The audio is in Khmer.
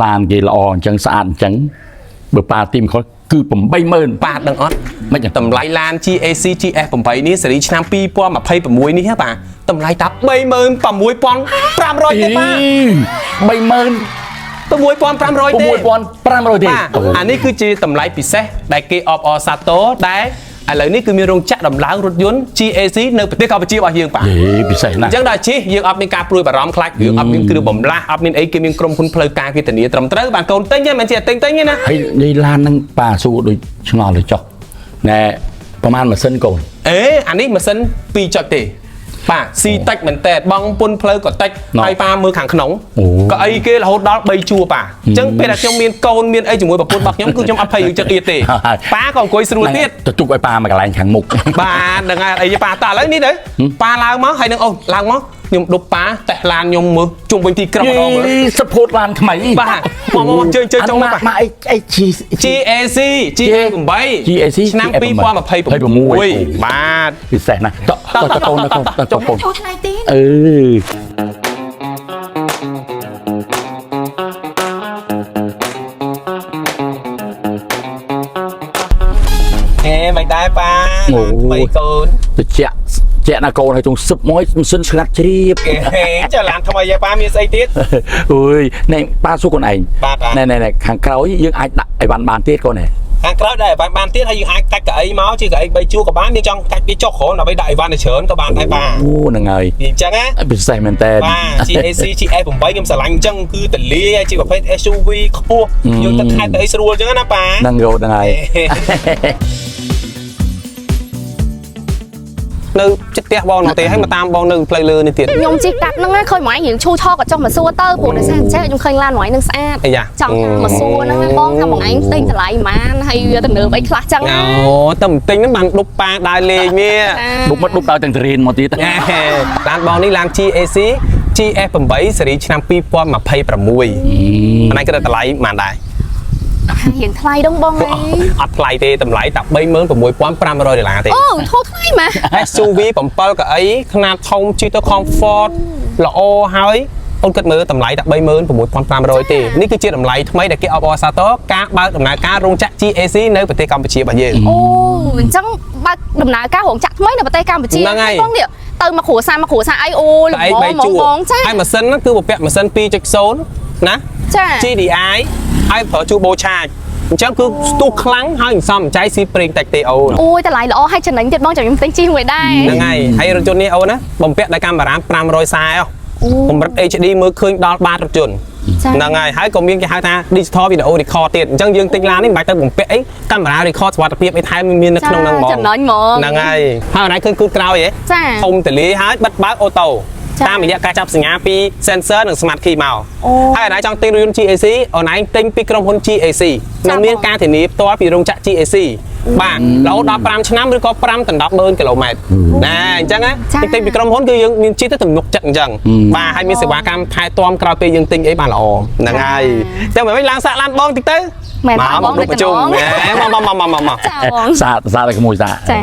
ឡានគេល្អអញ្ចឹងស្អាតអញ្ចឹងបើប៉ាទីមខុសគឺ80000 ប៉ាដឹងអត់ មិនចឹង តម្លៃឡាន GAC GS8 នេះស៊េរីឆ្នាំ2026នេះហ៎បាទតម្លៃតា36,500ទេបាទ 30000 6500ទេ 6500ទេ បាទអានេះគឺជាតម្លៃពិសេសដែលគេអបអរសាទរដែលឥឡូវនេះគឺមានរោងចក្រដំឡើងរថយន្ត GAC នៅប្រទេសកម្ពុជារបស់យើងបាទ យេពិសេសណាស់ អញ្ចឹងដល់ជិះយើងអត់មានការព្រួយបារម្ភខ្លាចរឿងអត់មានគ្រឿងបំលាស់អត់មានអីគេមានក្រុមហ៊ុនផ្លូវការគេធានាត្រឹមត្រូវបានកូនទិញទេមិនជាទិញទិញទេណា ហើយនេះឡានហ្នឹងប៉ាសួរដូចឆ្ងល់ទៅចុះណែប្រហែលម៉ាស៊ីនកូន អេអានេះម៉ាស៊ីន2ចុចទេបាទស៊ីតិចមែនតើបងពុនផ្លូវក៏តិចហើយប៉ាមើលខាងក្នុងក៏អីគេរហូតដល់3ជួរប៉ាអញ្ចឹងពេលដែលខ្ញុំមានកូនមានអីជាមួយប្រពន្ធរបស់ខ្ញុំគឺខ្ញុំអត់ភ័យរឿងចឹងអៀតទេប៉ាក៏អង្គុយស្រួលទៀត ទៅទុកឲ្យប៉ាមកកន្លែងខាងមុខ បាទហ្នឹងហើយអីប៉ាតាឥឡូវនេះទៅប៉ាឡើងមកហើយនឹងអូនឡើងមកខ្ញុំដប់ប៉ាតេះឡានខ្ញុំមើលជុំវិញទីក្រុងម្ដងមើល សភូតឡានថ្មី បាទមកមកមកជើញជើញចុងមក មកមកអីអី G GAC GA8 GAC ឆ្នាំ2026បាទ ពិសេសណាស់តតតកូនតតតកូន ចូលថ្លៃទេ អឺ ហេមិនដែរប៉ាថ្មីកូន ទៅជាក់ជាក់ណាកូនឲ្យទងសឹបមកម៉ាស៊ីនស្ងាត់ជ្រាប ហេចុះឡានថ្មីឯប៉ាមានស្អីទៀត អើយណែប៉ាសួរកូនឯង បាទបាទ ណែណែណែខាងក្រោយយើងអាចដាក់អីវ៉ាន់បានទៀតកូនណែ ខាងក្រោយដែរបានបានទៀតហើយយើងអាចកាច់កៅអីមកជាកៅអី3ជួរក៏បានយើងចង់កាច់វាចុះក្រោមដើម្បីដាក់អីវ៉ាន់ឲ្យច្រើនក៏បានដែរប៉ា អូហ្នឹងហើយ អញ្ចឹងណា ពិសេសមែនតើ បាទ GAC GS8 ខ្ញុំស្រឡាញ់អញ្ចឹងគឺតលាយជាប្រភេទ SUV ខ្ពស់យកទៅខែទៅអីស្រួលអញ្ចឹងណាប៉ា ហ្នឹងកូនហ្នឹងហើយ នៅចិត្តផ្ទះបងនោះទេហើយមកតាមបងនៅផ្លូវលើនេះទៀត ខ្ញុំជិះកាត់ហ្នឹងណាឃើញមួយឯងរៀងឈូឆក៏ចុះមកសួរទៅព្រោះដោយសារអញ្ចឹងខ្ញុំឃើញឡានមួយឯងនឹងស្អាត អាយ៉ា ចង់មកសួរហ្នឹងណាបងថាមួយឯងទិញតម្លៃប៉ុន្មានហើយវាទំនើបអីខ្លះចឹងណា អូតែមិនទិញហ្នឹងបានដប់ប៉ាដើរលេងនេះ ដុបមកដុបដល់ទាំងធរៀនមកទៀត ណែឡានបងនេះឡាន GAC GS8 ស៊េរីឆ្នាំ2026អានេះគឺតម្លៃប៉ុន្មានដែរ រៀងថ្លៃដងបងឯង អត់ថ្លៃទេតម្លៃតែ36,500ដុល្លារទេ អូធូរថ្លៃម៉ា SUV 7កៅអីខ្នាតធំជិះទៅ comfort ល្អហើយអូនគិតមើលតម្លៃតែ36,500ទេនេះគឺជាតម្លៃថ្មីដែលគេអបអរសាទរការបើកដំណើរការរោងចក្រ GAC នៅប្រទេសកម្ពុជារបស់យើង អូអញ្ចឹងបើកដំណើរការរោងចក្រថ្មីនៅប្រទេសកម្ពុជា ហ្នឹងហើយ បងនេះទៅមកគ្រួសារមកគ្រួសារអីអូល្ តែ មម បីជួរ បងចា ហើយម៉ាស៊ីនហ្នឹងគឺបំពាក់ម៉ាស៊ីន2.0ណា ចា GDI ហើយប្រើជួបូឆាចអញ្ចឹងគឺស្ទុះខ្លាំងហើយសំចៃស៊ីប្រេងតិចទេអូន អូយតម្លៃល្អហើយចំណេញទៀតបងចាំខ្ញុំទិញជិះមួយដែរ ហ្នឹងហើយហើយរថយន្តនេះអូនណាបំពាក់ដោយកាមេរ៉ា540កម្រិត HD មើលឃើញដល់បាតរថយន្ត ចា ហ្នឹងហើយហើយក៏មានគេហៅថា digital video record ទៀតអញ្ចឹងយើងទិញឡាននេះមិនបាច់ទៅបំពាក់អីកាមេរ៉ា record សុវត្ថិភាពអីថែមមាននៅក្នុងហ្នឹងហ្មង ចំណេញហ្មង ហ្នឹងហើយហើយអនឡាញឃើញគូតក្រោយហ៎ ចា ធំទលាយហើយបិទបើកអូតូ ចា តាមរយៈការចាប់សញ្ញាពី sensor និង smart key មក អូ ហើយអនឡាញចង់ទិញរថយន្ត GAC អនឡាញទិញពីក្រុមហ៊ុន GAC ចា នឹងមាន បង ការធានាផ្ទាល់ពីរោងចក្រ GAC បាទរហូតដល់5ឆ្នាំឬក៏5ដល់10ម៉ឺនគីឡូម៉ែត្រណាអញ្ចឹងណា ចា ទិញពីក្រុមហ៊ុនគឺយើងមានជីទៅទំនុកចិត្តអញ្ចឹងបាទហើយមានសេវាកម្មថែទាំក្រោយពេលយើងទិញអីបានល្អហ្នឹងហើយតែមិនវិញឡើងសាកឡានបងតិចទៅ មែនតើ មក បង មកប្រជុំ ដូច ណែមកមកមកមកមក ចាបង សាកសាកតែក្មួយសាក ចា